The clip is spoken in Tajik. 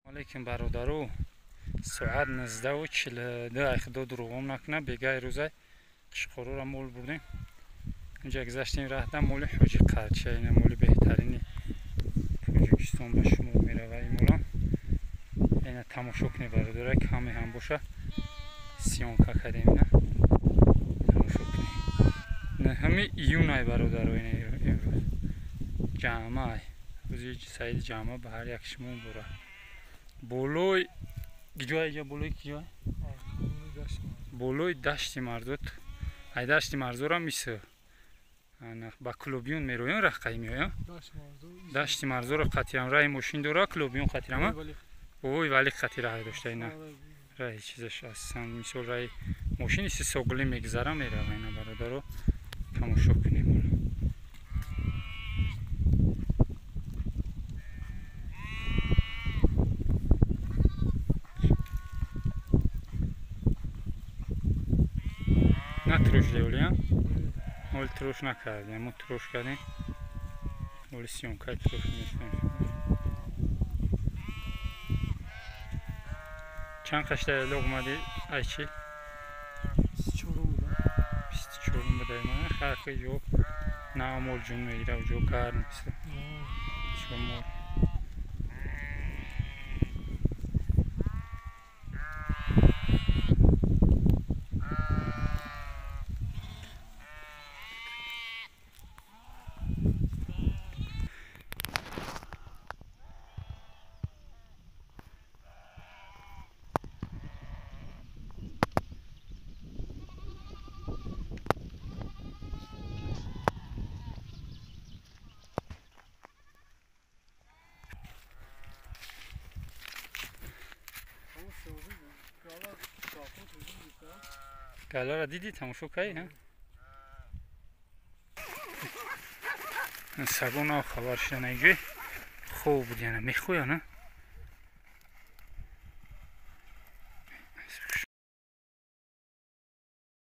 Алейкум бародару, соат 19:42, ай худо дурӯғом накуна, бегаи рӯзай қишқорура мол бурдем. Инҷа гузаштем раҳда моли ҳоҷи Қарча, ина моли беҳтарини Тоҷикистон ба шумо мерава ин мола. Ина тамошо кунед бародарай, каме ҳам боша съёмка кардем, ина тамошо кунед. 9 июнай бародаро, ина имрӯз ҷамъай, рӯзи саиди ҷамъа ба ҳар як шумо муборак. Болои киҷоя иҷа, болои киҷоя? Болои дашти Мардот. Ай дашти Марзорам миса ба Клубиён мероям, раҳқаи меоям. Дашти Марзоро қатиам раҳи мошин дора, Клубиён қатирама. Ой, вали қати раҳ дошта ина. Раҳи чизаш асан, мисол раҳи мошин иси соғли мегзара мерава ина бародаро. Тамошо кунем. На труш девлия? Оли труш накардем, мо труш кардем. Оли съёмкаи труш мешавем. Чанд қашта лоғ омади ай чи? 24 буда. Ман харқи ҷо наамол ҷун мегира, ҷо гарм аст. Чор. Галара дидӣ, тамошо кардӣ? Сагон хабар шуда наҷӯй хоб буд, яна мехӯя на?